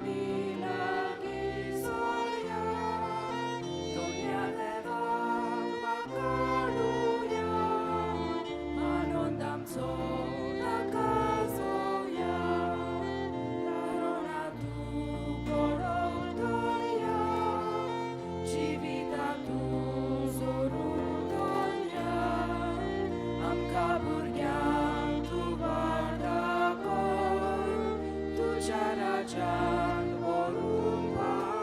आमी लागीं सोया, दोनया देवाक वाकाडुया, आनंद आमचो ताका जोया. तारुणा तूं कोडप दोनया, जिविता तूं जोरू दोनया, आमकां भुरग्यांक तूं वाट दाखय, तुज्या राज्यांत व्हरून पावय.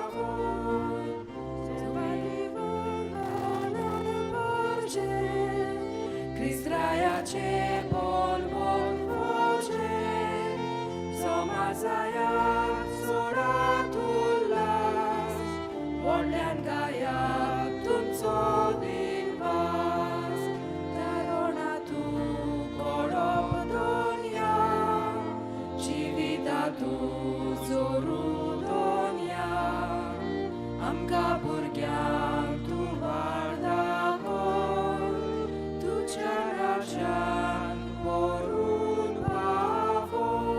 क्रिस्त्रायाचे बोल बोल वोचे, समाजायात सोडात उल्हास, व्हडल्यान गायात तुमचो दिनवास. तारुणा तूं कोडप दोनया, जिविता तूं जोरू दोनया, आमकां भुरग्यांक तूं वाट दाखय, तुज्या राज्यांत व्हरून पावय.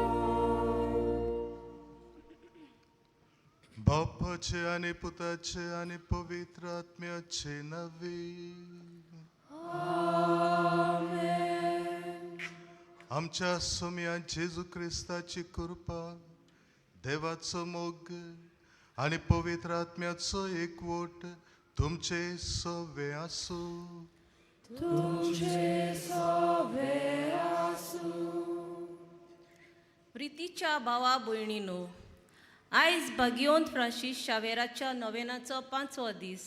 बापाचे आनी पुताचे आनी पवित्र आत्म्याचे नावे. आमेन. आमच्या सोम्या जेजू क्रिस्ताची कृपा, देवाचो मोग आनी पवित्र आत्म्याचो एकवट तुमचे सवे आसूं. तुमचे सवे आसूं. प्रितीच्या भावा भयणीनो, आयज भाग्यवंत फ्रांसीस शावेराच्या नोवेनाचो पांचवो दीस.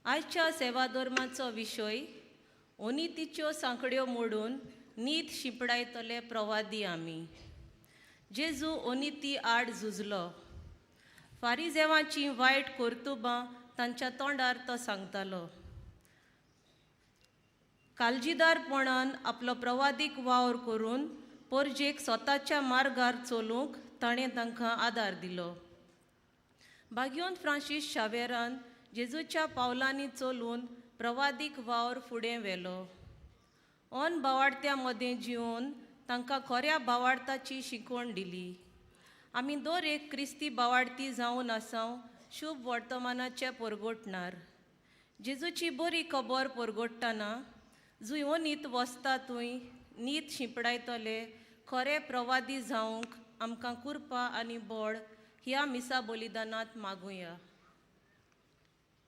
आयच्या सेवाधर्माचो विशय ओनितीच्यो सांकड्यो मोडून नीत शिंपडायतले प्रवादी आमी. जेजू ओनिती आड झुजलो. फारिजेवांची वायट कर्तुबां तांच्या तोंडार तो सांगतालो. कालजीदारपणान आपलो प्रवादीक वावर करून परजेक स्वताच्या मार्गार चलूंक ताणें तांकां आदार दिलो. भाग्यवंत फ्रांसीस शावेरान जेजूच्या पावलांनी चलून प्रवादीक वावर फुडें व्हेलो. ऑन भावाडत्या मदें जिवन तांकां खऱ्या भावाडताची शिकवण दिली. आमी दर एक क्रिस्ती भावाडती जावन आसाव शुभ वर्तमानाचें परगटणार. जेजूची बरी खबर परगट्टना जुंय ओनीत वसता थंय नीत शिंपडायतले खरे प्रवादी जावंक आमकां कृपा आनी बळ ह्या मिसा बलिदानांत मागुया.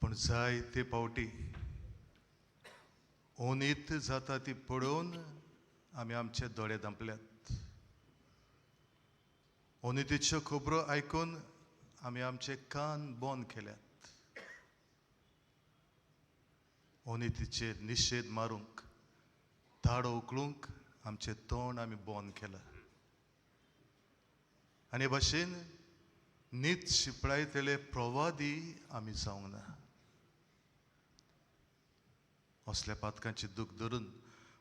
पूण जायते फावटी ओनीत जाता ती पळोवन आमी आमचे दोळे धांपल्यात. ओनितीच्यो खबरो आयकून आमी आमचे कान बंद केल्यात. ओनितीचेर निशेध मारूंक, ताडो उखलूंक आमचें तोंड आमी बंद केलां. आनी हे भाशेन नीत शिंपडायतले प्रवादी आमी जावंक ना. असल्या पातकांची दूख धरून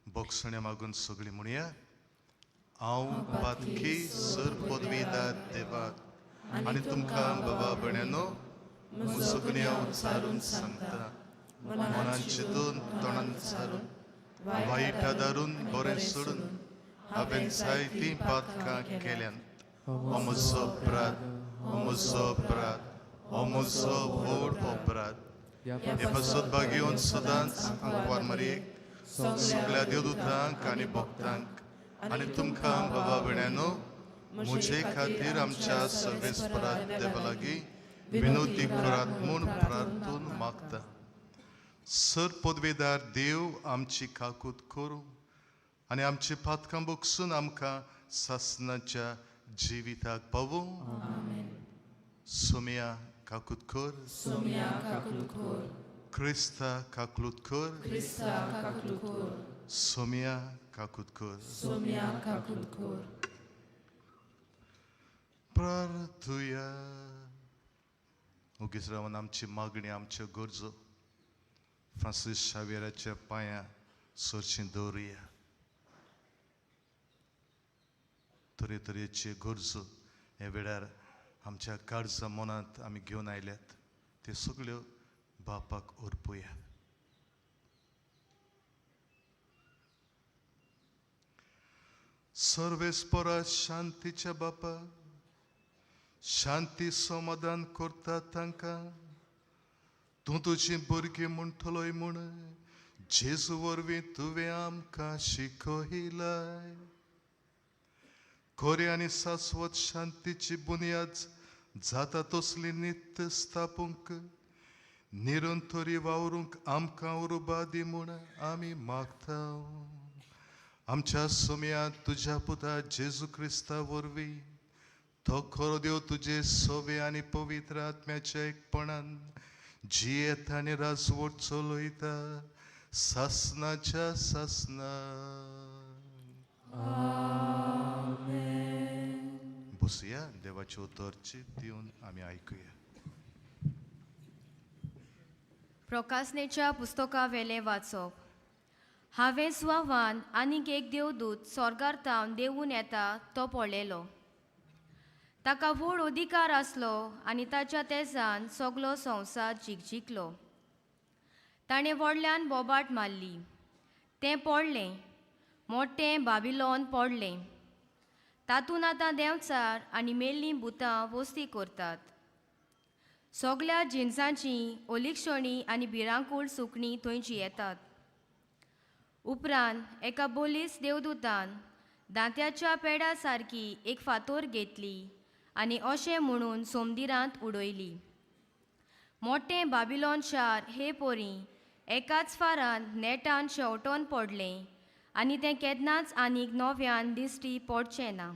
बोगसण्या मागून सगळीं म्हणया, हांव पातकी सर पदवीदार देवाक आनी तुमकां बाबा भयण्यानो सगळ्या उच्चारून सांगता, मनान चिंतून तोंडान सारून वायट आदारून बरें सोडून हांवें जायतीं पातकां केल्यांत. हो म्हजो अपराध, हो म्हजो अपराध, हो म्हजो व्हड अपराध. हे पासत भाग्योवन सदांच आंकवार मारयेक, सगळ्या देवदूतांक आनी भक्तांक आनी तुमकां बाबा भयण्यानो म्हजे खातीर आमच्या सर्वेस्परात देवा लागीं विनोती करात म्हूण प्रार्थून मागता. सर पदवेदार देव आमची काकूत करूं आनी आमची पातकां बगसून आमकां सासनाच्या जिविताक पावूं. सोम्या काकूत कर. सोम्या काकूत कर. क्रिस्ता काकलूत कर. क्रिस्ता काकूत कर. सोम्या काकूत कर. सोम्या काकूत कर. प्रार्थुया. ओगीच रावन आमची मागणी, आमच्यो गरजो फ्रांसीस शावेराच्या पांयां सरशी दवरुया. तरेतरेचे गरजो ह्या वेळार आमच्या काळजा मनांत आमी घेवन आयल्यात, त्यो सगळ्यो बापाक ओरपुया. सर्वेस्परा शांतीच्या बापा, शांती समाधान करता तांकां तूं तुजी भुरगीं म्हणटलोय म्हूण जेजू वरवीं तुवें आमकां शिकयलाय. खरी आनी शाश्वत शांतीची बुन्याद जाता तसली नित्य स्थापूंक निरंतरी वावरूंक आमकां उर्बा दी म्हूण आमी मागता. आमच्या सोम्या तुज्या पुता जेजू क्रिस्ता वरवीं तो खरो देव तुजे सोवे आनी पवित्र आत्म्याच्या एकपणान जियेत आनी राजवट चलयता सासनाच्या सासना. बसुया, देवाचे उतर चीत दिवन आमी आयकुया. प्रकासनेच्या पुस्तकावेलें वाचप. हांवें सुवावान आनीक एक देवदूत स्वर्गार थावन देंवून येता तो पळयलो. ताका व्हड अधिकार आसलो आनी ताच्या तेजान सगलो संवसार जिखजिखलो. ताणें व्हडल्यान बोबाट मारली, तें पडलें, मोटें बाबिलोन पडलें. तातूंत आतां देंवचार आनी मेल्लीं भुतां वस्ती करतात. सगल्या जिनसांची ओलिक्षणी आनी भिरांकूळ सुकणीं थंय जियेतात. उपरांत एका बोलीस देवदूतान दांत्याच्या पेडा सारकी एक फातोर घेतली आनी अशें म्हणून सोमदिरांत उडयली, मोटें बाबिलोन शार हे पोरी एकाच फारान नेटान शेंवटोन पडलें आनी तें केन्नाच आनीक नव्यान दिश्टी पडचें ना.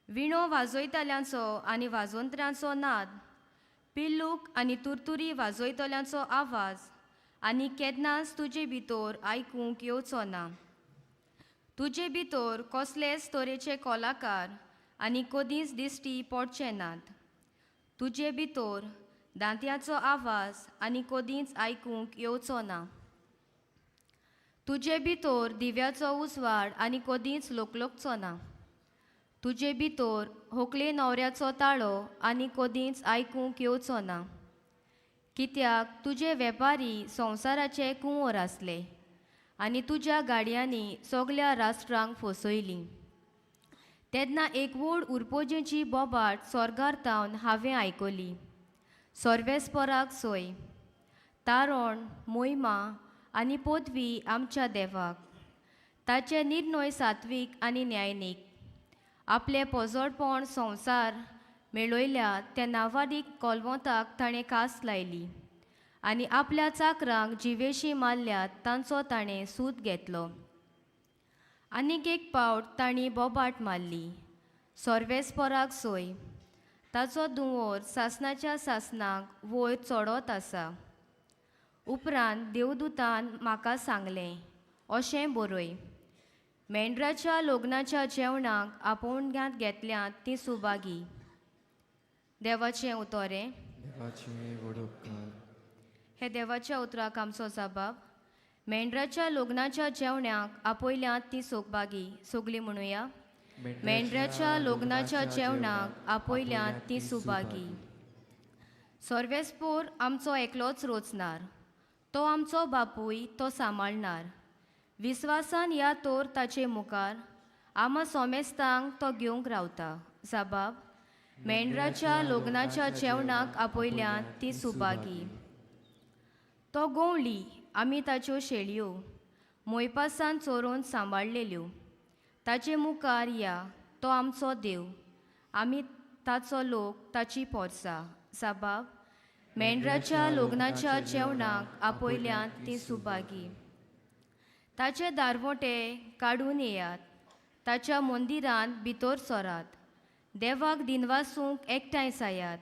विणो वाजयतल्यांचो आनी वाजोंत्र्यांचो नाद, पिल्लूक आनी तुरतुरी वाजयतल्यांचो आवाज आनी केन्नाच तुजे भितर आयकूंक येवचो ना. तुजे भितर कसलेच तरेचे कलाकार आनी कदींच दिश्टी पडचे नात. तुजे भितर दांत्याचो आवाज आनी कदींच आयकूंक येवचो ना. तुजे भितर दिव्याचो उजवाड आनी कदींच लोकलोकचो ना. तुजे भितर होकले न्हवऱ्याचो ताळो आनी कदींच आयकूंक येवचो ना. कित्याक तुजे वेपारी संवसाराचे कुंवर आसले आनी तुज्या गाडयांनी सगल्या राष्ट्रांक फसयलीं. तेन्ना एक व्हड उरपोजेची बोबाट स्वर्गार थावन हांवें आयकली, सर्वेस्पराक सोय, तारण, मोहिमा आनी पदवी आमच्या देवाक. ताचे निर्णय सात्वीक आनी न्यायनीक. आपलें पोजोडपण संवसार मेळयल्या त्या नावादीक कोलवोंताक ताणें कास लायली आनी आपल्या चाकरांक जिवेशी मारल्यात तांचो ताणें सूद घेतलो. आनीक एक पावट तांणी बोबाट मारली, सर्वेस्पराक सोय, ताचो दुंवोर सासनाच्या सासनाक वयर चडत आसा. उपरांत देवदूतान म्हाका सांगलें, अशें बरय, मेंढराच्या लग्नाच्या जेवणाक आपोवण्यांत घेतल्यांत तीं सुभागी. देवाचें उतोरें. हे देवाच्या उतराक आमचो जबाब. मेंढराच्या लग्नाच्या जेवणाक आपयल्यांत तीं सोगबागी. सगलीं म्हणुया, मेंढराच्या लग्नाच्या जेवणाक आपयल्यांत तीं सुभागी. सर्वेस्पोर आमचो एकलोच रोचणार, तो आमचो बापूय, तो सांबाळणार. विस्वासान या तोर ताचे मुखार आमा सोमेस्तांक तो घेवंक रावता. जबाब, मेंढराच्या लग्नाच्या जेवणाक आपयल्यांत ती सुभागी. तो गोंवली, आमी ताच्यो शेळयो मोयपासान चोरून सांबाळलेल्यो. ताचे मुखार या, तो आमचो देव, आमी ताचो लोक, ताची पोरसा. जबाब, मेंढराच्या लग्नाच्या जेवणाक आपयल्यांत ती सुभागी. ताचे दारवोटे काडून येयात, ताच्या मंदिरांत भितर सरात, देवाक दिनवासूंक एकठांय जायात,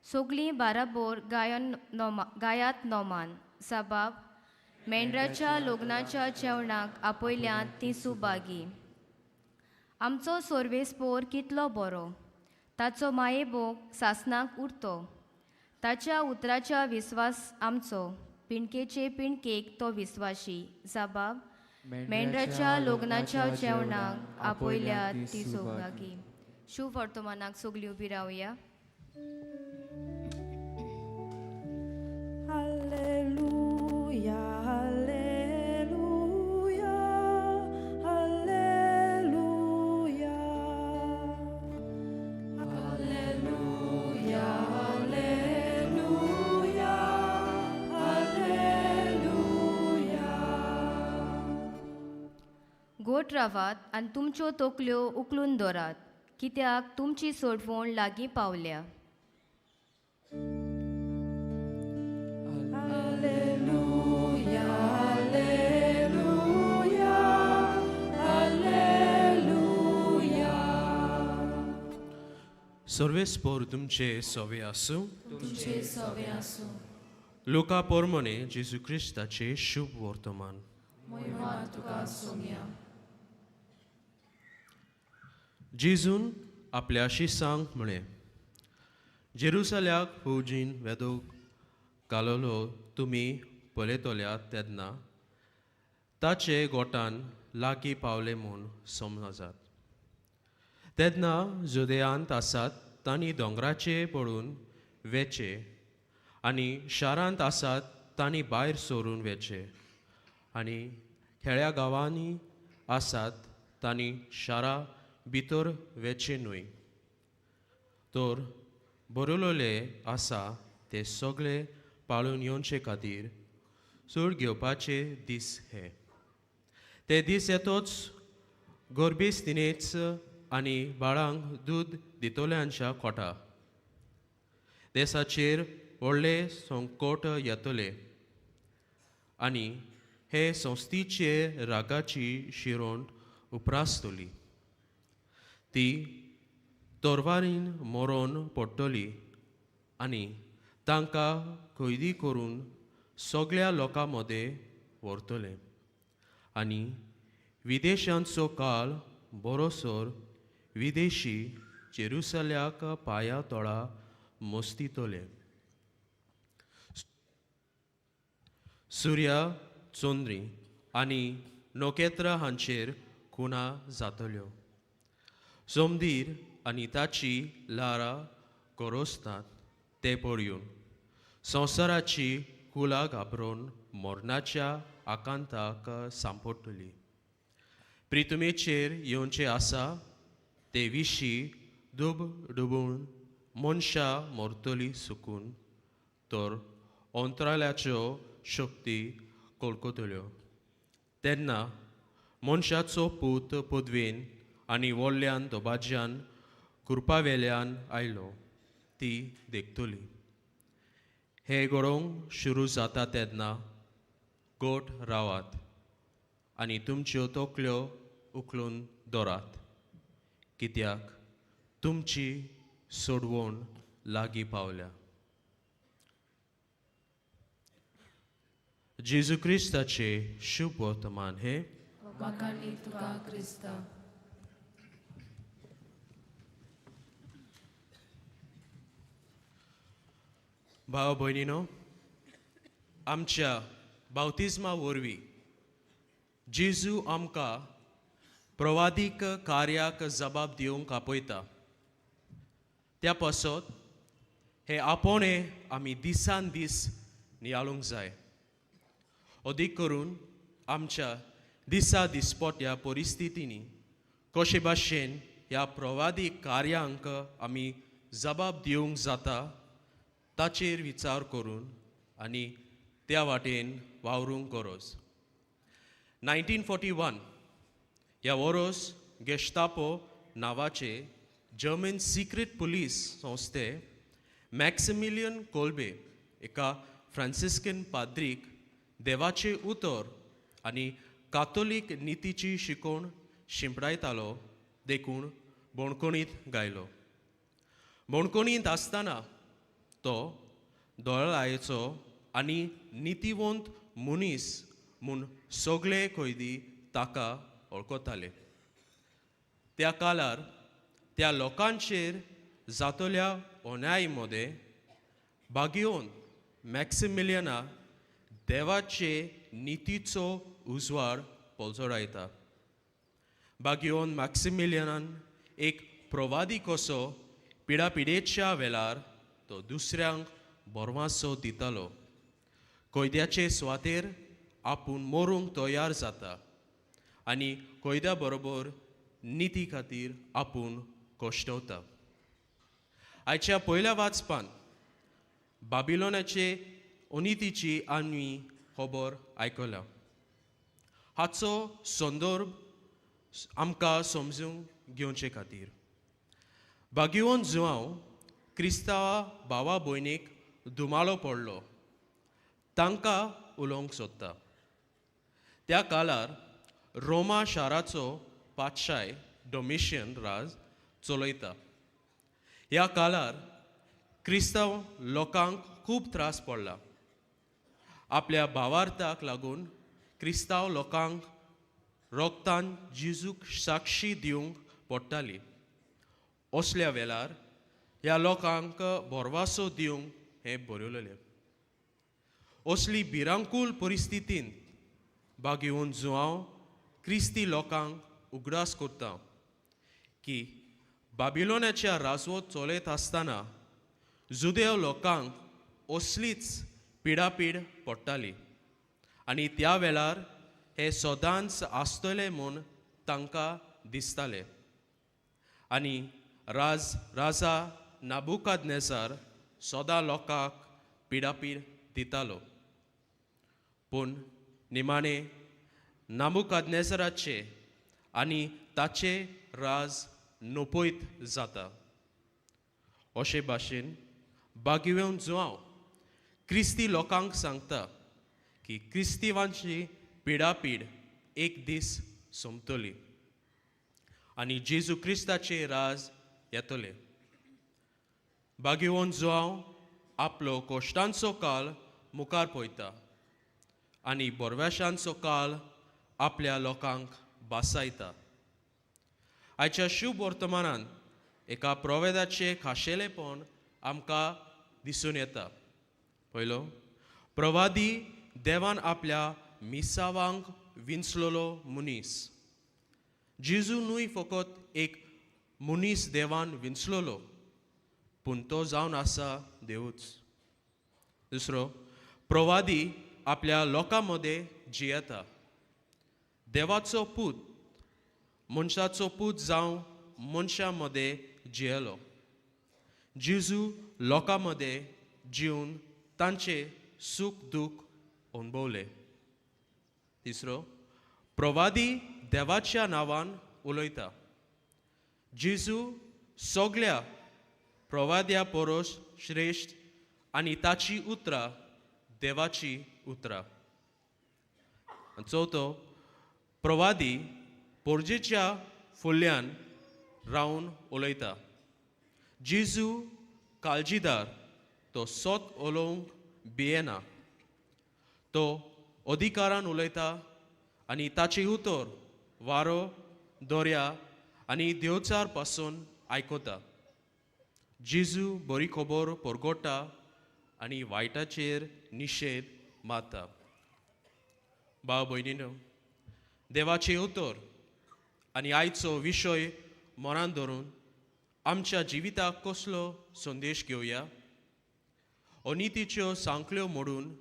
सगलीं बाराबोर गायन नोमा गायात नोमान. जबाब, मेंढराच्या लग्नाच्या जेवणाक आपयल्यांत ती सुभागी. आमचो सर्वेस्पोर कितलो बरो, ताचो मायेभोग सासनाक उरतो. ताच्या उतराच्या विस्वास आमचो, पिणकेचे पिणकेक तो विस्वाशी. जबाब, मेंढराच्या लग्नाच्या जेवणाक आपयल्यात ती सौभागी. शुभ वर्तमानाक सगलीं उबी रावया. Alleluia, alleluia, alleluia. घट रावात आनी तुमच्यो तकल्यो उखलून दवरात, कित्याक तुमची सोडवण लागीं पावल्या. Alleluia, Alleluia, Alleluia. सर्वेस्पोर तुमचे सोवे आसूं. तुमचे सवे आसूं. लुका पोरमोने जेजू क्रिस्ताचे शुभ वर्तमान. मोहिमा तुका सोम्या. जेजून आपल्या शिसांक म्हळें, जेरुसल्याक फौजीन वेदो घालोलो तुमी पळयतल्या तेन्ना ताचे गोटान लागीं पावले म्हूण समजात. तेन्ना जुदेयांत आसात तांणी दोंगराचे पडून वेचे आनी शारांत आसात तांणी भायर सरून वेचे आनी खेड्या गांवांनी आसात तांणी शारां भितर वेचे न्हय. तर बरयलेलें आसा ते सगळे पाळून येवचे खातीर सूड घेवपाचे दीस हे. ते दीस येतोच गोरबेस्तिनेच आनी बाळांक दूद दितल्यांच्या कोटा देसाचेर व्हडले संकट येतले आनी हे संस्थेचे रागाची शिरोण उप्रासतली. ती तोरवारीन मरोन पडटली आनी तांकां कैदी करून सगळ्या लोकां मदें व्हरतले आनी विदेशांचो काल बरोसर विदेशी जेरुसल्याक पांया तोळा मस्तितले. सुर्या, चंद्री आनी नखेत्रां हांचेर खुणा जातल्यो. सोमदीर आनी ताची ल्हारां गरजतात ते पळोवन संवसाराची कुलां घाबरून मरणाच्या आकांताक सांपडटली. प्रितुमेचेर येवचें आसा ते विशीं दुब डुबून मनशां मरतली सुकून, तर अंतराळाच्यो शक्ती कळकतल्यो. तेन्ना मनशाचो पूत पदवेन आनी व्हडल्यान दबाज्यान कुरपावेल्यान आयलो ती देखतली. हें घडोवंक सुरू जाता तेन्ना गोट रावात आनी तुमच्यो तकल्यो उखलून दवरात, कित्याक तुमची सोडवण लागीं पावल्या. जेजू क्रिस्ताचे शुभ वर्तमान हे. वाखाणी तुका क्रिस्ता. भाव भयणीनो, आमच्या बावतिज्मा वरवीं जेजू आमकां प्रवादीक कार्याक जबाब दिवंक आपयता. त्या पासत हे आपोवणें आमी दिसान दीस नियाळूंक जाय. अदीक करून आमच्या दिसा दिसपट्या परिस्थितींनी कशे भाशेन ह्या प्रवादीक कार्यांक आमी जबाब दिवंक जाता ताचेर विचार करून आनी त्या वाटेन वावरूंक गरज. 1941 ह्या वरोस गेस्टापो नांवाचे जर्मन सिक्रेट पुलीस संस्थे मॅक्सिमिलियन कोल्बे एका फ्रांसिस्कन पाद्रीक देवाचें उतर आनी कातोलीक नितीची शिकवण शिंपडायतालो देखून बणकोणींत गायलो. बणकोणींत आसतना तो दोळायेचो आनी नितीवंत मनीस म्हूण सगळे कैदी ताका वळखताले. त्या काळार त्या लोकांचेर जातल्या अन्याय मदें बागयोन मॅक्सिमिलियना देवाचे नितीचो उजवाड पलजडायता. बागयोन मॅक्सिमिलियनान एक प्रवादी कसो पिडापिडेच्या वेळार तो दुसऱ्यांक बरवासो दितालो. कैद्याचे सुवातेर आपूण मरूंक तयार जाता आनी कैद्या बरोबर निती खातीर आपूण कश्टवता. आयच्या पयल्या वाचपान बाबिलोनाचे अनितीची आमी खबर आयकल्या. हाचो संदर्भ आमकां समजून घेवचे खातीर. बागिवन जुआंव क्रिस्तांवा भावा भयणीक धुमालो पडलो, तांकां उलोवंक सोदता. त्या काळार रोमा शाराचो पातशाय डोमिशियन राज चलयता. ह्या काळार क्रिस्तांव लोकांक खूब त्रास पडला. आपल्या भावार्थाक लागून क्रिस्तांव लोकांक रोगतान जेजूक साक्षी दिवंक पडटाली. असल्या वेळार ह्या लोकांक भरवासो दिवंक हें बरयलें. असली भिरांकूल परिस्थितींत बागेवन जुआंव क्रिस्ती लोकांक उगडास करता की बाबिलोनाच्या राजवत चलयत आसतना जुदेव लोकांक असलीच पिडापीड पडटाली आनी त्या वेळार हे सदांच आसतले म्हूण तांकां दिसताले. आनी राजा नाबुकादनेजार सदां लोकांक पिडापीड दितालो. पूण निमाणे नाबुकादनेजराचे आनी ताचे राज नपयत जाता. अशे भाशेन बागिवन जुआंव क्रिस्ती लोकांक सांगता की क्रिस्तिवांची पिडापीड एक दीस सोंपतली आनी जेजू क्रिस्ताचे राज येतले. बागिवन जुआंव आपलो कोश्टांचो काल मुखार पळयता आनी बोरवेशांचो काल आपल्या लोकांक बासायता. आयच्या शुभ वर्तमानान एका प्रवेदाचें खाशेलेपण आमकां दिसून येता. पयलो, प्रवादी देवान आपल्या मिसावांक विंचलेलो मनीस. जेजू न्हय फकत एक मनीस देवान विंचलेलो, पूण तो जावन आसा देवूच. दुसरो, प्रवादी आपल्या लोकां मदें जियेता. देवाचो पूत मनशाचो पूत जावं मनशां मदें जियेलो. जेजू लोकां मदें जिवन तांचे सूख दूख अणभवले. तिसरो, प्रवादी देवाच्या नांवान उलयता. जेजू सगळ्या प्रवाद्या परस श्रेश्ठ आनी ताची उतरां देवाची उतरां. चवथो, प्रवादी पोरजेच्या फुडल्यान रावन उलयता. जेजू काळजीदार, तो सत उलोवंक भियेना. तो अधिकारान उलयता आनी ताचें उतर वारो, दर्या आनी देवचार पासून आयकता. जेजू बरी खबर परगोटा आनी वायटाचेर निशेध मारता. भाव भयणीनो, देवाचें उतर आनी आयचो विशय मनान धरून आमच्या जिविताक कसलो संदेश घेवया? अनितीच्यो सांकळ्यो मोडून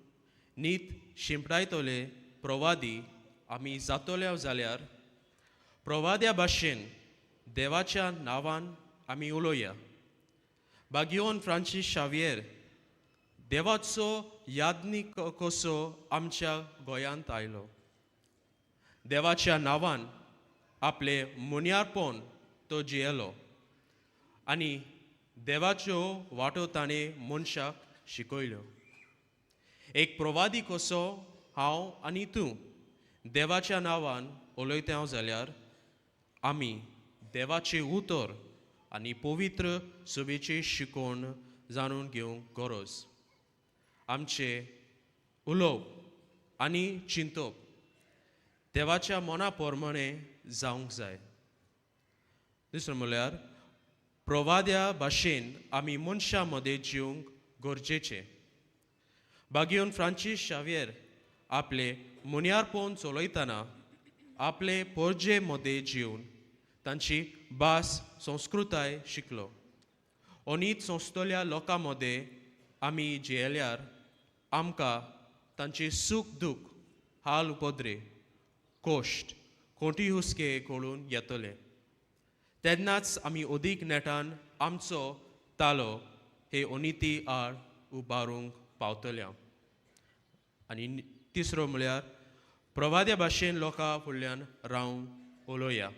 नीत शिंपडायतले प्रवादी आमी जातले जाल्यार प्रवाद्या भाशेन देवाच्या नांवान आमी उलोवया. बागियोन फ्रांसीस शावियर देवाचो याज्ञीक कसो आमच्या गोंयांत आयलो. देवाच्या नांवान आपले मुन्यारपण तो जियेलो आनी देवाच्यो वाटो ताणें मनशाक शिकयल्यो. एक प्रवादी कसो हांव आनी तूं देवाच्या नांवान उलयता जाल्यार आमी देवाचें उतर आनी पवित्र सभेची शिकवण जाणून घेवंक गरज. आमचें उलोवप आनी चिंतप देवाच्या मना प्रमाणे जावंक जाय. दुसरें म्हणल्यार प्रवाद्या भाशेन आमी मनशां मदें जिवंक गरजेचें. बागियोन फ्रांसीस शावियर आपले मुन्यारपण चलयतना आपले पोरजे मदें जिवन तांची भास संस्कृताय शिकलो. अनीत संस्थल्या लोकां मदें आमी जियेल्यार आमकां तांचे सूख दूख, हाल उपद्रे, कोश्ट, कोटी हुस्के कळून येतले. तेन्नाच आमी अदीक नेटान आमचो तालो हे अनिती आड उबारूंक पावतले. आनी तिसरो म्हळ्यार प्रवाद्या भाशेन लोकां फुडल्यान रावंक उलोवया.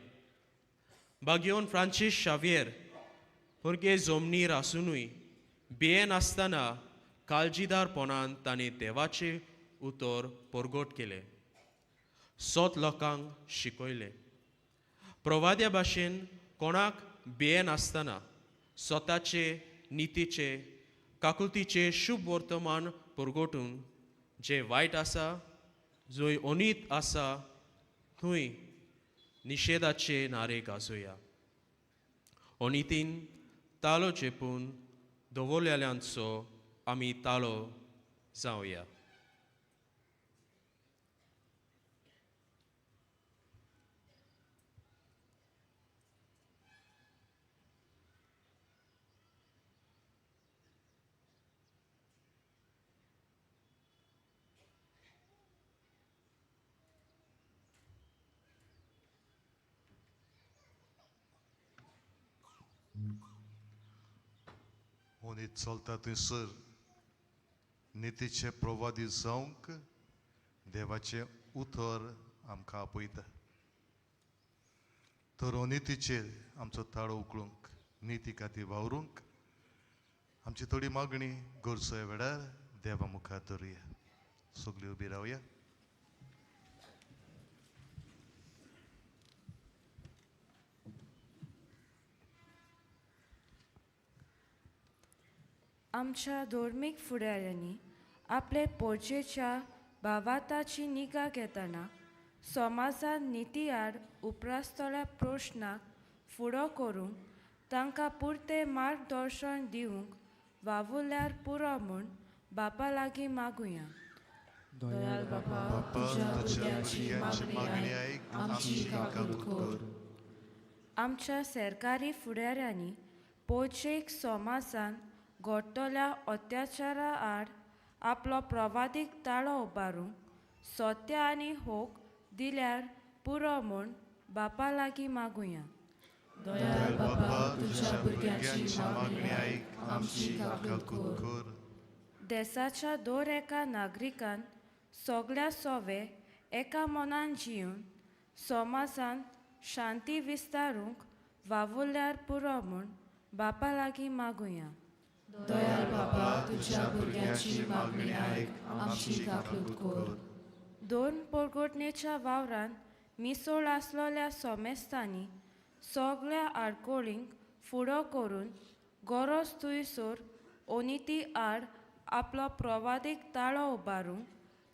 बागयोन फ्रांसीस शाव्येर भुरगे जमनीर आसुनूय भियेनासतना काळजीदारपणान ताणें देवाचें उतर परगट केलें, सोत लोकांक शिकयलें. प्रवाद्या भाशेन कोणाक भियेनासतना स्वताचे नितीचे काकुळतीचे शुभ वर्तमान परगटून जें वायट आसा, जंय अनीत आसा थंय निशेधाचे नारे गाजोवया. अनितीन तालो चेपून दवरलेल्यांचो आमी तालो जावया. ओनीत चलता थंयसर नितीचे प्रवादी जावंक देवाचें उतर आमकां आपयता. तर अनितीचेर आमचो ताळो उकळूंक, निती खातीर वावरूंक आमची थोडी मागणी गरजो वेळार देवा मुखार धरुया. सगळीं उबी रावया. आमच्या धर्मीक फुडाऱ्यांनी आपले पोरजेच्या भावाताची निगा घेतना समाजांत निती आड उप्रासतल्या प्रश्नाक फुडो करूंक तांकां पुरतें मार्गदर्शन दिवंक वावुरल्यार पुरो म्हूण बापा लागीं मागुया. दयाळ बापा, बापा, तुज्या तुज्या भुरग्यांची भुरग्यांची मागणी आयक, आमची काकूत कर. आमच्या सरकारी फुडाऱ्यांनी पोरजेक समाजान घडटल्या अत्याचारा आड आपलो प्रवादीक ताळो उबारूंक सत्य आनी होक दिल्यार पुरो म्हूण बापा लागीं मागुया. दयाळ बापा, बापा, तुज्या तुज्या भुरग्यांची भुरग्यांची मागणी मागणी आयक, आयक, आमची आमची काकूत काकूत कर. कर. देसाच्या दर एका नागरिकान सगल्या सोवे एका मनान जिवन समाजान शांती विस्तारूंक वावुरल्यार पुरो म्हूण बापा लागीं मागुया. दयाळ बापा, तुज्या भुरग्यांची भुरग्यांची मागणी मागणी आयक, आयक, आमची आमची काकूत काकूत कर. कर. दोन पोरगोटणेच्या वावरान मिसोळ आसलेल्या सोमेस्तांनी सगल्या आडकोळींक फुडो करून गरज थंयसर अनिती आड आपलो प्रवादीक ताळो उबारूंक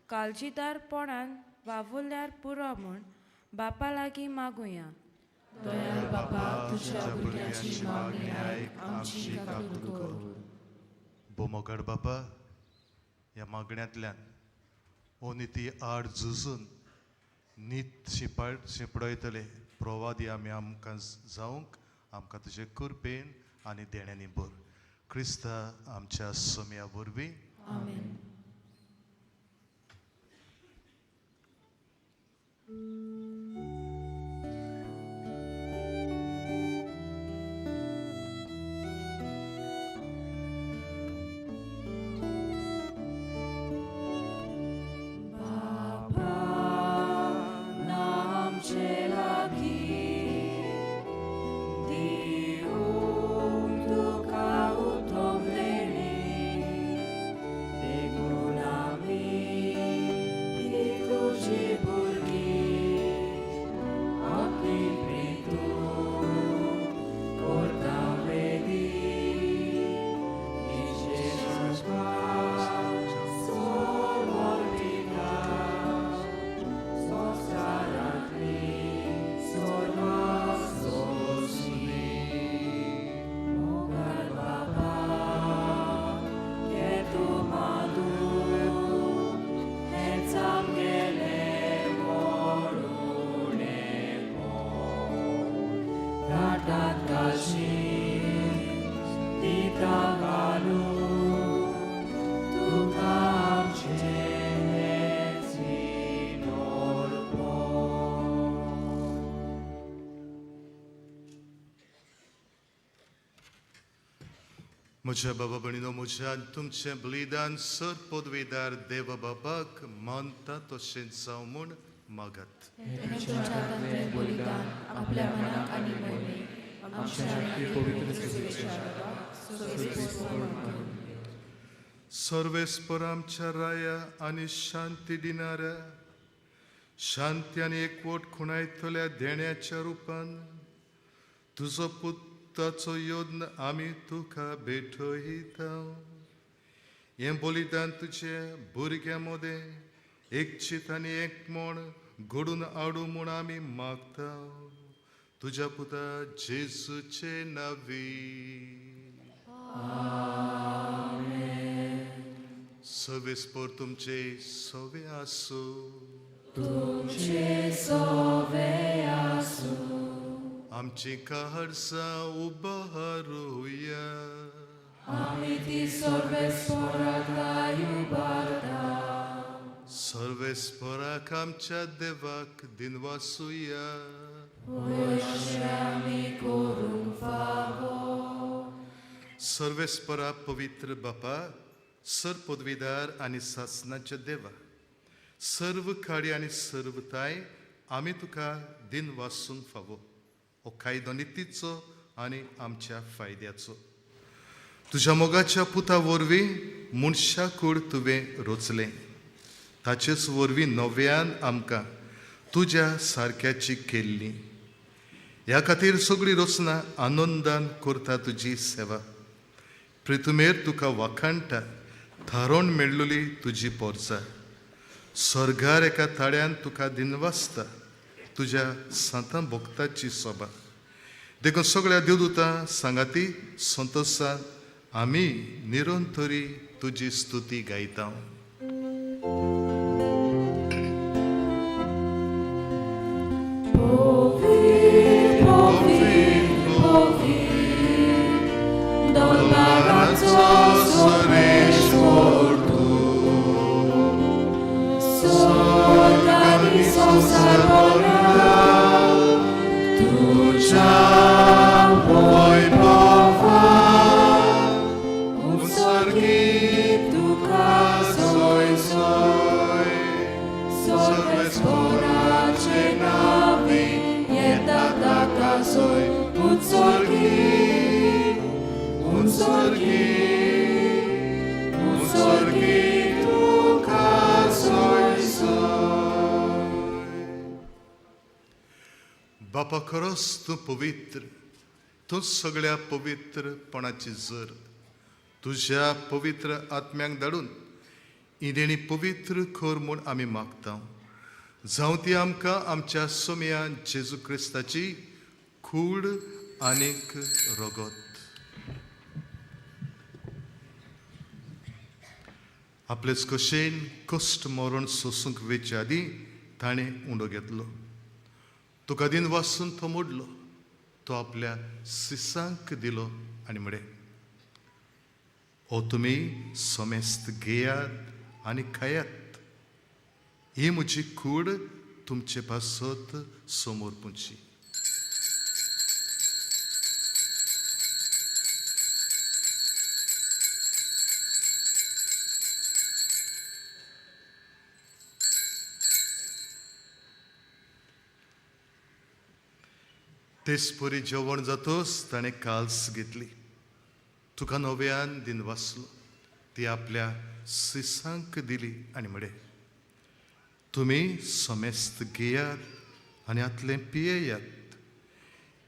काळजीदारपणान वावुरल्यार पुरो म्हूण बापा लागीं मागुया. दयाळ बापा, तुज्या तुज्या भुरग्यांची भुरग्यांची मागणी मागणी आयक, आयक, आमची आमची काकूत काकूत कर. कर. बोमोगड बापा, ह्या मागण्यांतल्यान अनिती आड झुजून नीत शिंपडयतले प्रवादी आमी आमकां जावंक आमकां तुजे कृपेन आनी देण्यांनी भर. क्रिस्ता आमच्या सोम्या वरवीं. आमेन. म्हज्या बाबा भयणीनो, म्हज्या तुमचें बलिदान सर पदवीदार देव बाबाक मानता तशें जावं म्हूण मागात. तेंच्या बलिदान आपल्या मनाक आनी मोहिमेक आमच्या पवित्र मारून. सर्वेस्पर आमच्या राया आनी शांती दिणाऱ्या शांती आनी एकवट खुणायतल्या देण्याच्या रुपान तुजो पुताचो योद्न आमी तुका भेटयता. हें बलिदान तुजे भुरग्यां मदें एकचीत आनी एकमोण घडून हाडूं म्हूण आमी मागता तुज्या पुता जेजूचे नांवी. सर्वेस्पर तुमचे सवे आसूं. तुमचे सोवे आसूं. आमची काळजां उबारुया. आमी ती सर्वेस्पराक उबारता. सर्वेस्पराक आमच्या देवाक दिनवासुया. अशें आमी करूंक फावो. सर्वेस्परा पवित्र बापा, सर पदवीदार आनी सासनाच्या देवा, सर्व काडी आनी सर्वताय आमी तुका दिनवासूंक फावो. हो कायदो नितीचो आनी आमच्या फायद्याचो. तुज्या मोगाच्या पुता वरवीं मनशा कूड तुवें रचलें, ताचेच वरवीं नव्यान आमकां तुज्या सारक्याची केल्ली. ह्या खातीर सगळी रचना आनंदान करता तुजी सेवा. प्रितुमेर तुका वाखाणटा थारोवन मेळ्ळली तुजी पोरसा. सर्गार एका ताळ्यान तुका दिनवासता तुज्या सांतां भक्ताची सोबा. देखून सगळ्या देवदूतां सांगाती संतोशान आमी निरंतरी तुजी स्तुती गायता. बापा खरोच तूं पवित्र, तूं सगळ्या पवित्रपणाची जर. तुज्या पवित्र आत्म्यांक धाडून ही देणी पवित्र कर म्हूण आमी मागता. जावं ती आमकां आमच्या सोम्या जेजू क्रिस्ताची कूड आनीक रगत. आपलेच कशेन कश्ट मरण सोसूंक वेचे आदीं ताणें उंडो घेतलो. तुका दिन वासून तो मोडलो, तो आपल्या सिसांक दिलो आनी म्हळें, ओ तुमी समेस्त घेयात आनी खायात, ही म्हजी कूड तुमचे पासत समोर पुंची. तेचपरी जेवण जातोच ताणें काल्स घेतली, तुका नव्यान दिन वाचलो, ती आपल्या सिसांक दिली आनी म्हळें, तुमी समेस्त घेयात आनी हातलें पियेयात,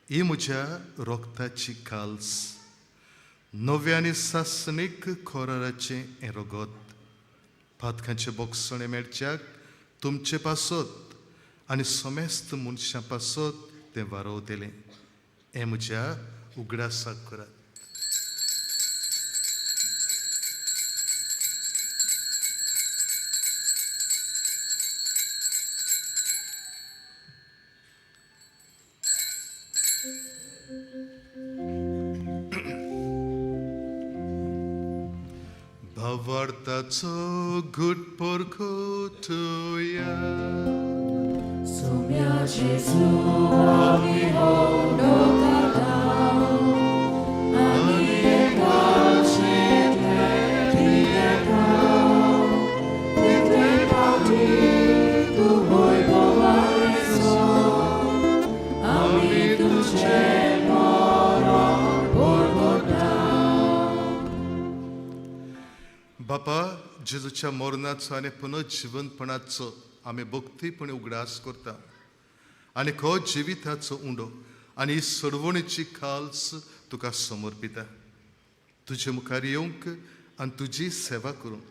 ही म्हज्या रोगताची काल्स, नव्या आनी सासणीक खोराराचें हें रगत, पातकांचें बोगसणें मेळच्याक तुमचे पासत आनी समेस्त मनशां पासत तें वारोवतलें. हें म्हज्या उगडासाक करात. भावार्थाचो घुट परखोतया. सोम्या जेजू आमी होडो करता आनी एकाचेंतले पियेता, तितले फावटी तूं वैभव बापा, जेजूच्या मरणाचो आनी पुनर्जिवनपणाचो आमी भक्तीपणी उगडास करता आनी खो जिविताचो उंडो आनी ही सोडवणीची खाल्स तुका समर्पिता. तुजे मुखार येवंक आनी तुजी सेवा करूंक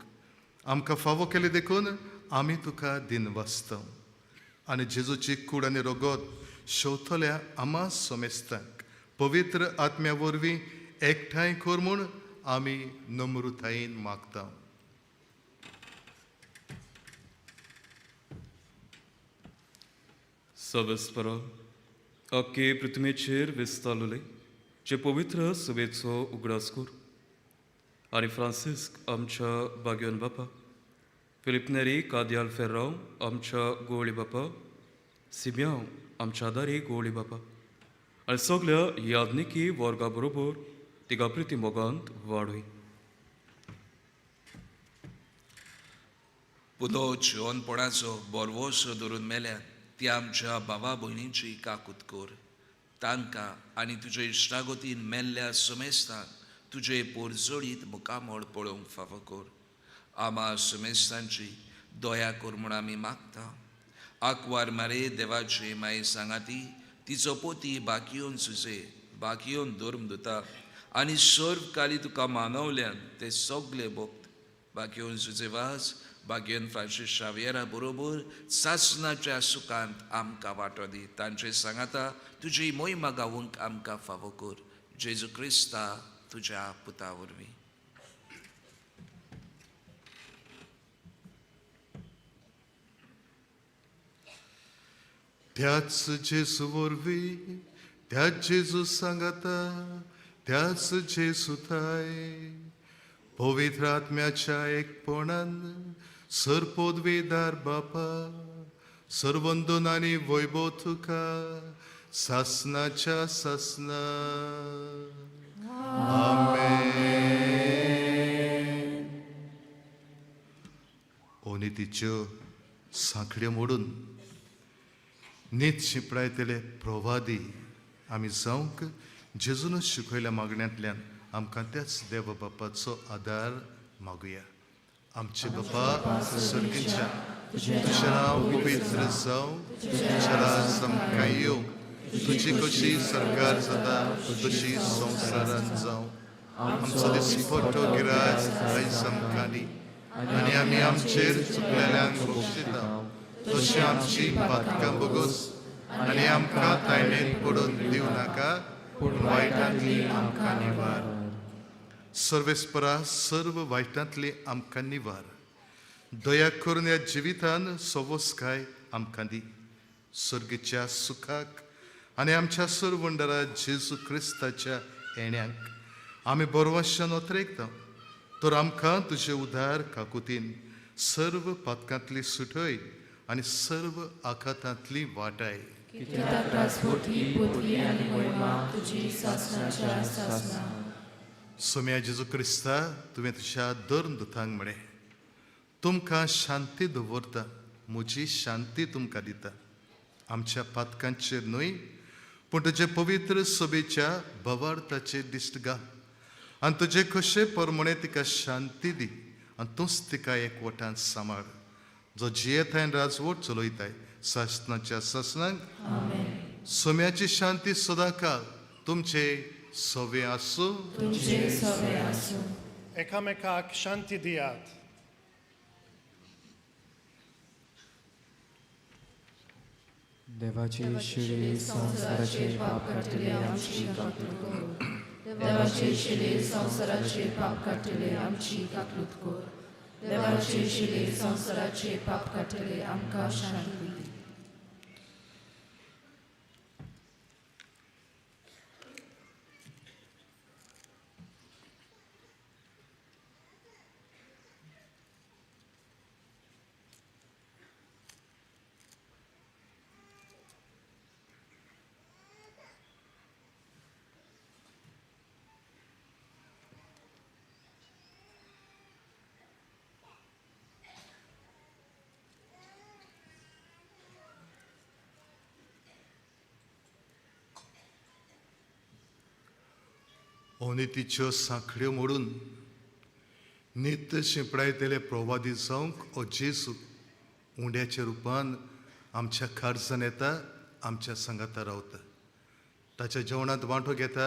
आमकां फावो केले देखून आमी तुका दिनवासता. आनी जेजूची कूड आनी रगत शेवतल्या आमा समेस्तांक पवित्र आत्म्या वरवीं एकठांय कर म्हूण आमी नम्रतायेन मागता. सवेस्परा अख्खे पृथ्वीचेर विस्तारले जे पवित्र सभेचो उगडास कर आनी फ्रांसिस्क आमच्या बाग्योन बापा, फिलिप नेरी कादयाल फेर्रांव आमच्या गोवळी बापा, सिब्यांव आमच्या दारी गोवळी बापा आनी सगल्या याज्ञिकी वर्गा बरोबर तिगा प्रिती मोगांत वाडय. पुतो जिवनपणाचो बरवसो धरून मेल्या ती आमच्या भावा भयणींची काकूत कर. तांकां आनी तुजे इश्टागतीन मेल्ल्या समेस्तांक तुजे पोरजोडीत मुखामळ पळोवंक फावो कर. आमा समेस्तांची दया कर म्हूण आमी मागता. आंकवार मारे देवाचे माये सांगाती तिचो पोती बाकियोन सुसे बाकियोन धर्म दिता आनी सर्व काली तुका मानवल्यान ते सगळे भक्त बाकियोन सुजे वाज बागियोन फ्रांसीस शावियरा बरोबर सासनाच्या सुखांत आमकां वांटो दी. तांचे सांगाता तुजी मोहिमा गावूंक आमकां फावो कर. जेजू क्रिस्ता तुज्या पुता वरवीं. त्याच जेजू वरवीं, त्याच जेजू सांगाता, त्याच जेजू थाय पवित्र आत्म्याच्या एकपणान सरपोदवेदार बापा, सर्वंदन आनी वैभव तुका सासनाच्या सासना. आमेन. ओनितीच्यो सांखड्यो मोडून नीत शिंपडायतले प्रवादी आमी जावंक जेजून शिकयल्या मागण्यांतल्यान आमकां त्याच देव बापाचो आदार मागुया. आमचे बापा सर्गीच्या, तुजें नांव पवित्र जावं, तुजें राज आमकां येवं, तुजी कशी सरकार जाता तशी संवसारांत जावं. आमचो दिसपट्टो गिराज आयज आमकां दी आनी आमी आमचेर चुकलेल्यांक बक्षिता तशी आमची पातकां बोगोस आनी आमकां तायणेंत पडून दिवं नाका, पूण वायटांतली आमकां निवार. सर्वेस्परा सर्व वायटांतली आमकां निवार. दया करून ह्या जिवितान सवस्काय आमकां दी. सर्गीच्या सुखाक आनी आमच्या सरवंडरा जेजू क्रिस्ताच्या येण्याक आमी बरवाशान ओतरेकता. तर आमकां तुजे उदार काकुतीन सर्व पातकांतली सुटय आनी सर्व आघातांतली वाटाय. सोम्या जेजू क्रिस्ता, तुवें तुज्या धर्म दुतांक म्हळें, तुमकां शांती दवरता, म्हजी शांती तुमकां दिता. आमच्या पातकांचेर न्हय पूण तुजे पवित्र सभेच्या भवार्थाचेर दिश्ट घाल आनी तुजे कशे परमणे तिका शांती दी आनी तूंच तिका एकवटान सांबाळ, जो जियेताय आनी राजवट चलयताय सासनाच्या सासनाक. सोम्याची शांती सदांकाळ तुमचे सवे आसूं. एकामेकाक शांती दियात. देवाची शिळी संवसाराचे पाप काडटले आमची काकलूत कर. देवाची शिली संवसाराचे पाप काडटले आमची काकलूत कर. देवाची शिली संवसाराचे पाप काडटले आमकां शांती दी. अनितीच्यो सांखळ्यो मोडून नित्य शिंपडायतले प्रवादी जावंक ओ जेजू उंड्याच्या रुपान आमच्या खारजान येता, आमच्या सांगाता रावता, ताच्या जेवणांत वांटो घेता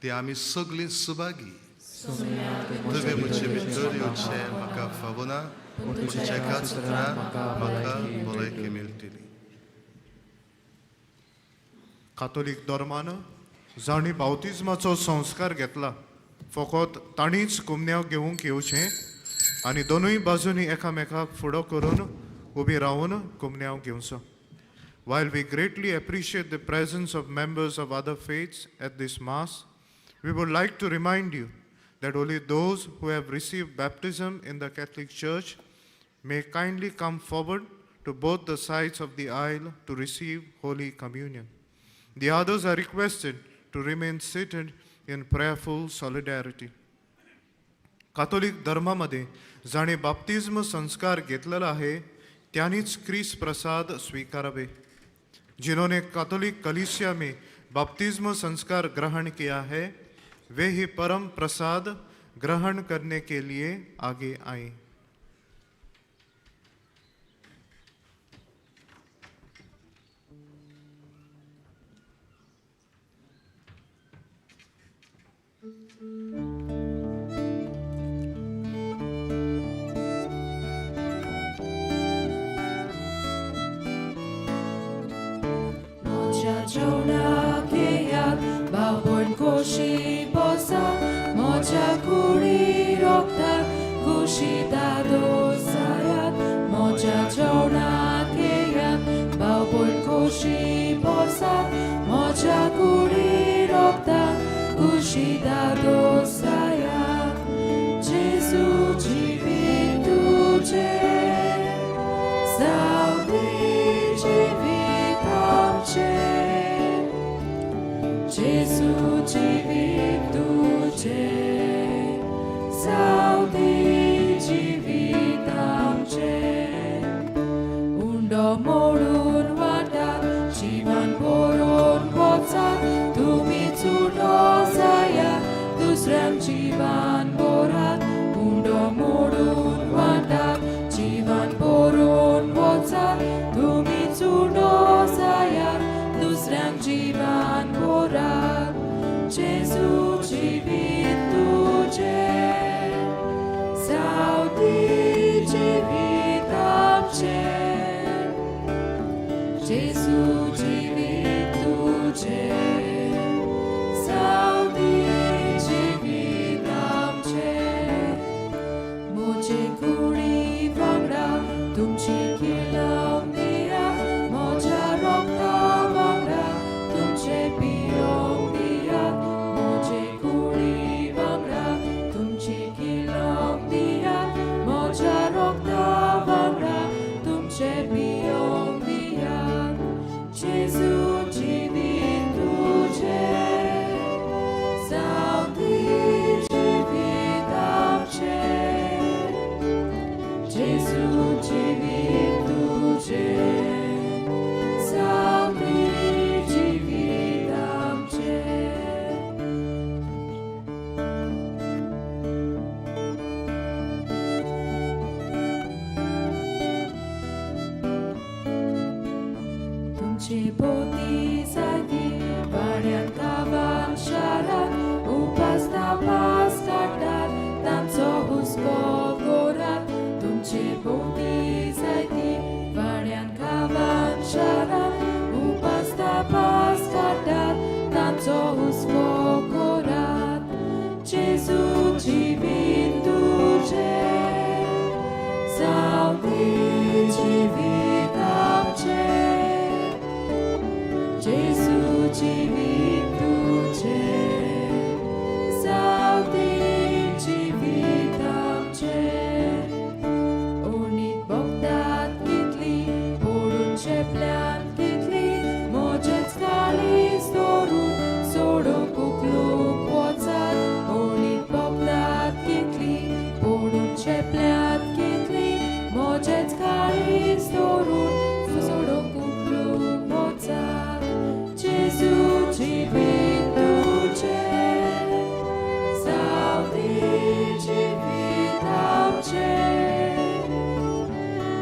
ते आमी सगळीं सुभागी. तुवें म्हजे भितर येवचें म्हाका फावना, पूण तुज्या एकाच उतरान म्हाका भलायकी मेळटली. कातोलीक धर्मान जांणी बावतिज्माचो संस्कार घेतला फकत तांणीच कुमन्यांव घेवंक येवचें आनी दोनूय बाजूंनी एकामेकाक फुडो करून उबी रावन कुमन्यांव घेवचो. While we greatly appreciate the presence of members of other faiths at this Mass, we would like to remind you that only those who have received baptism in the Catholic Church may kindly come forward to both the sides of the aisle to receive Holy Communion. The others are requested to remain seated in prayerful solidarity. Catholic धर्मामध्ये जाणे बाप्तिज्म संस्कार घेतलेला आहे त्यांनीच क्रिस प्रसाद स्वीकारावे. जिन्होंने Catholic कलीसिया में बपतिस्म संस्कार ग्रहण किया है वे ही परम प्रसाद ग्रहण करने के लिए आगे आए. म्हज्या जेवणाक येयात भावपण खोशी बसा, म्हज्या कुडी रोखतात खुशी दादोसायात. म्हज्या जेवणाक येयात भावपण खोशी बसा, म्हज्या कुडी रोखतात खुशी दादोसायात. जेजू जिवीत तुजें जावं दी जिवीत आमचें, जेजू जिवीत तुजें जावं दी जिवीत आमचें. उंडो मोडून वाटात जिवन बरोवन वचात, तुमी चुडो जायात दुसऱ्यांक जिवन बरात. उंडो मोडून वाटात जिवन बरोवन वचात, तुमी चुडो जायात दुसऱ्यांक जिवन बरात. जेजू जिवीत तुजें जावं दी जिवीत आमचें, जेजू जिवीत तुजें जावं दी जिवीत आमचें. म्हजे कुडी वांगडा तुमची किल्लम दिया, म्हज्या रोगता वांगडा तुमचें पियोंक दिया. म्हजे कुडी वांगडा तुमची किल्लम दिया, म्हज्या रोगता वांगडा तुमचें पियोंक दिया. जेजू जिवीत तुजें जावं दी जिवीत आमचें,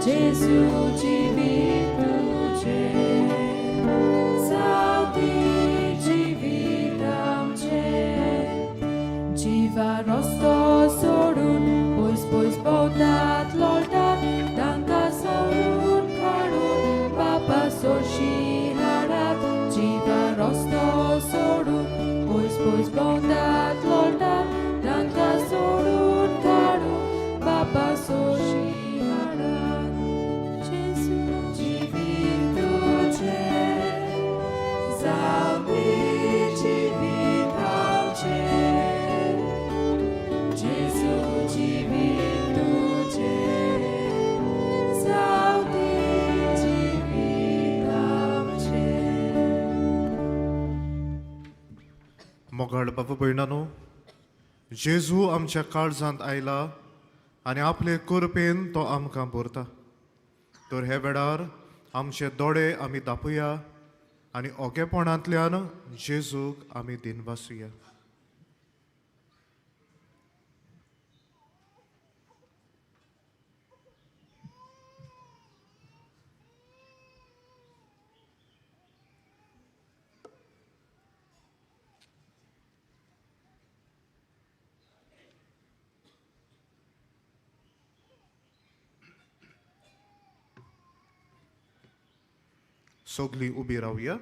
जेजू जिवीत तुजें जावं दी जिवीत आमचें जिवा रस्तो सोडून पयस पयस भोंवतात लोळटात तांकां सोडून काडून बापा सोरशी हाडात जिवा रस्तो सोडून पयस पयस भोंवतात लोळटात तांकां सोडून काडून बापा सोरशी हाडात जेजू जिवीत तुजें जावं दी जिवीत आमचें जेजू जिवीत तुजें जावं दी जिवीत आमचें. मोगाळ बाबा भयणानो, जेजू आमच्या काळजांत आयला आनी आपले कृपेन तो आमकां भरता. तर हे वेळार आमचे दोळे आमी दापुया आनी ओगेपणांतल्यान जेजूक आमी दिनवासुया. सगळीं उबी रावया.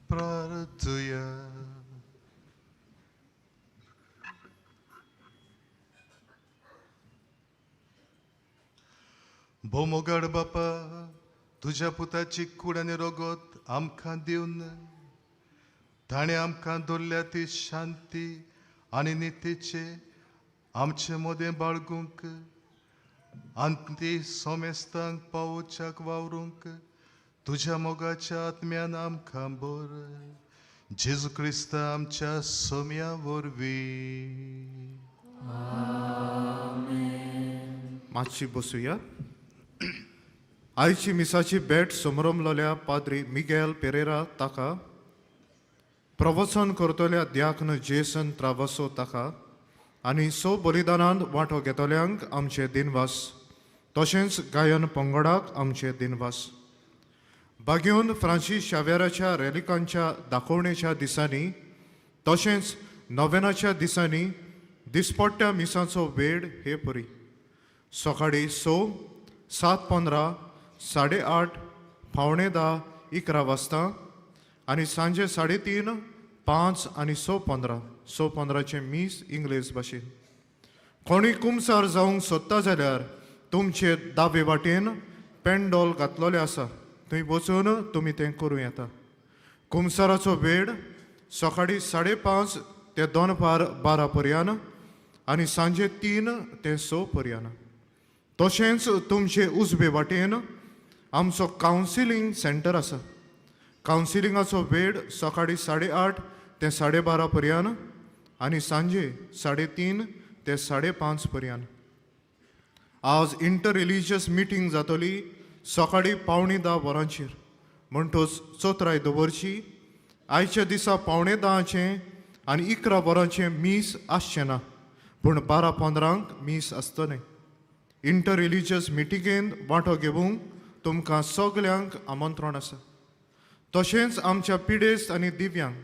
प्रार्थुया. भोमोगाड बापा, तुज्या पुताची कूड आनी रगत आमकां दिवन ताणें आमकां दवरल्या ती शांती आनी नितीचे आमचे मदें बाळगूंक आनी ती सोमेस्तांक पावोवच्याक वावरूंक तुज्या मोगाच्या आत्म्यान आमकां बर जेजू क्रिस्त आमच्या सोम्या वरवीं. मातशी बसुया. आयची मिसाची भेट समरमलोल्या पाद्री मिगेल पेरेरा ताका, प्रवचन करतल्या द्याक्न जेसन त्रावसो ताका आनी स बलिदानांत वांटो घेतल्यांक आमचे दिनवास, तशेंच गायन पंगडाक आमचे दिनवास. बागेवन फ्रांसीस शाव्याराच्या रेलिकांच्या दाखोवणेच्या दिसांनी तशेंच नोवेनाच्या दिसांनी दिसपट्ट्या मिसाचो वेळ हे परी: सकाळीं 6, 7:15, 8:30, 9:45, 11 वाजता आनी सांजे 3:30, 5 आनी 6:15. 6:15चें मीस इंग्लेज भाशेन. कोणी कुमसार जावंक सोदता जाल्यार तुमचे दावे वाटेन पेंडोल घातलेलें आसा, थंय वचून तुमी तें करूं येता. कुमसाराचो वेळ सकाळीं 5:30 ते दनपार 12 पर्यान आनी सांजे 3 ते 6 पर्यान. तशेंच तुमचे उजवे वाटेन आमचो कावन्सिलींग सेंटर आसा. कावन्सिलिंगाचो वेळ सकाळीं 8:30 ते 12:30 पर्यान आनी सांजे 3:30 ते 5:30 पर्यान. आज इंटर रिलिजियस मिटींग जातली सकाळीं 9:45 वरांचेर, म्हणटच चोत्राय दवरची. आयच्या दिसा 9:45चें आनी 11 वरांचें मीस आसचें ना, पूण 12:15 मीस आसतलें. इंटर रिलिजियस मिटिंगेन वांटो घेवंक तुमकां सगल्यांक आमंत्रण आसा. तशेंच आमच्या पिडेस्त आनी दिव्यांग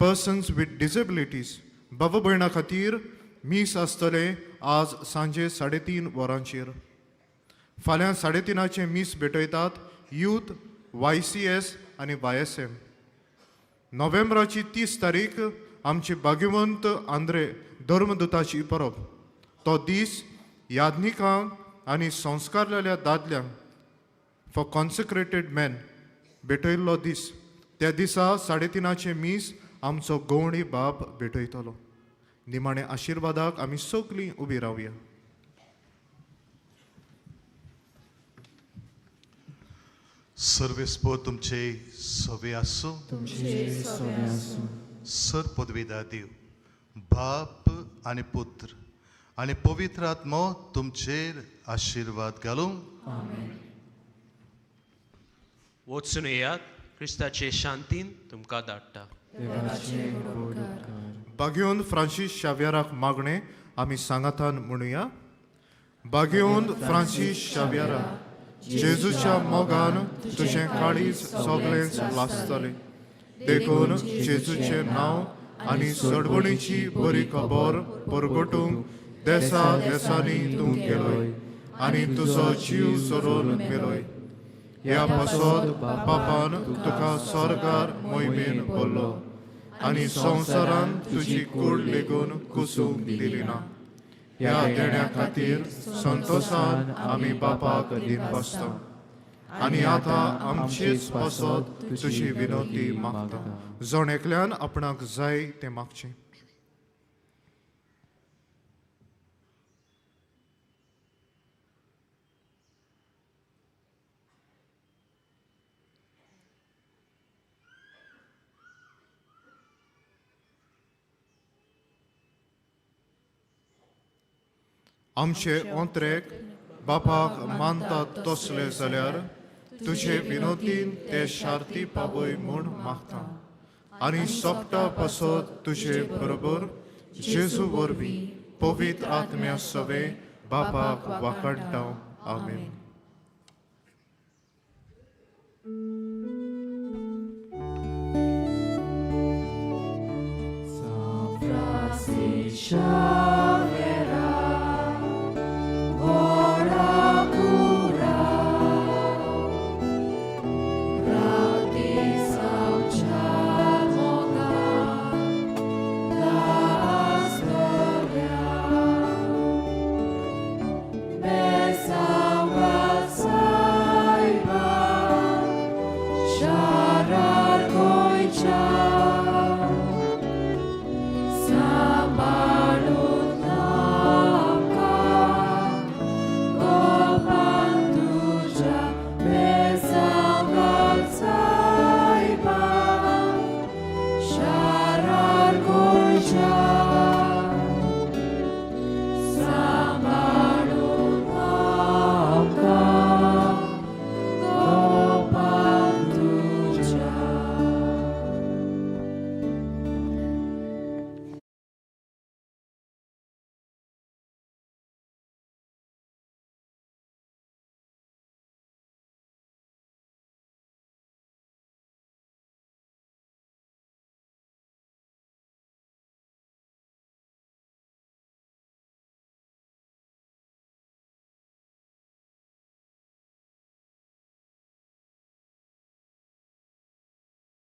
पर्सन्स विथ डिसेबिलिटीज बाबा भयणा खातीर मीस आसतलें आज सांजे 3:30 वरांचेर. फाल्यां 3:30चें मीस भेटयतात यूथ, YCS आनी YSM. नोव्हेंबराची 30 तारीख आमची भाग्यवंत आंद्रे धर्मदूताची परब. तो दीस याज्ञिकांक आनी संस्कारलेल्या दादल्यांक फॉर कॉन्सिक्रेटेड मॅन भेटयल्लो दीस. त्या दिसा 3:30चें मीस आमचो गवणी बाप भेटयतलो. निमाणे आशिर्वादाक आमी सगळीं उबी रावया. सर्वेस्पोर तुमचे सवे आसूं. तुमचे सवे आसूं. सर पदवीदार देव बाप आनी पुत्र आनी पवित्र आत्मो तुमचेर आशिर्वाद घालूं. वचून येयात, क्रिस्ताचे शांतीन तुमकां धाडटा. बागेवन फ्रांसीस शाव्याराक मागणें आमी सांगातान म्हणुया. बागेवन फ्रांसीस शाव्यारा, जेजूच्या मोगान तुजें काळीज सगळेंच लासतलें. देखून जेजूचें नांव आनी सडवणीची बरी खबर परगटूंक देसा देसांनी तूं गेलोय आनी तुजो जीव सोडून मेलोय. ह्या पासत बापान तुका स्वर्गार मोहिमेन भरलो आनी संवसारान तुजी कूड लेगून कुसूंक दिली ना. ह्या देण्या खातीर संतोसान आमी बापाक दीन बसता आनी आतां आमचेच पासत तुजी विनवती मागता. जण एकल्यान आपणाक जाय तें मागचें. आमचे ओंत्रेक बापाक मानतात तसले जाल्यार तुजे विनोदीन ते शार्ती पावय म्हूण मागता आनी सोपटा पासत तुजे बरोबर जेजू वरवीं पवित्र आत्म्या सवे बापाक वाखाणटा. आमेन. Francis.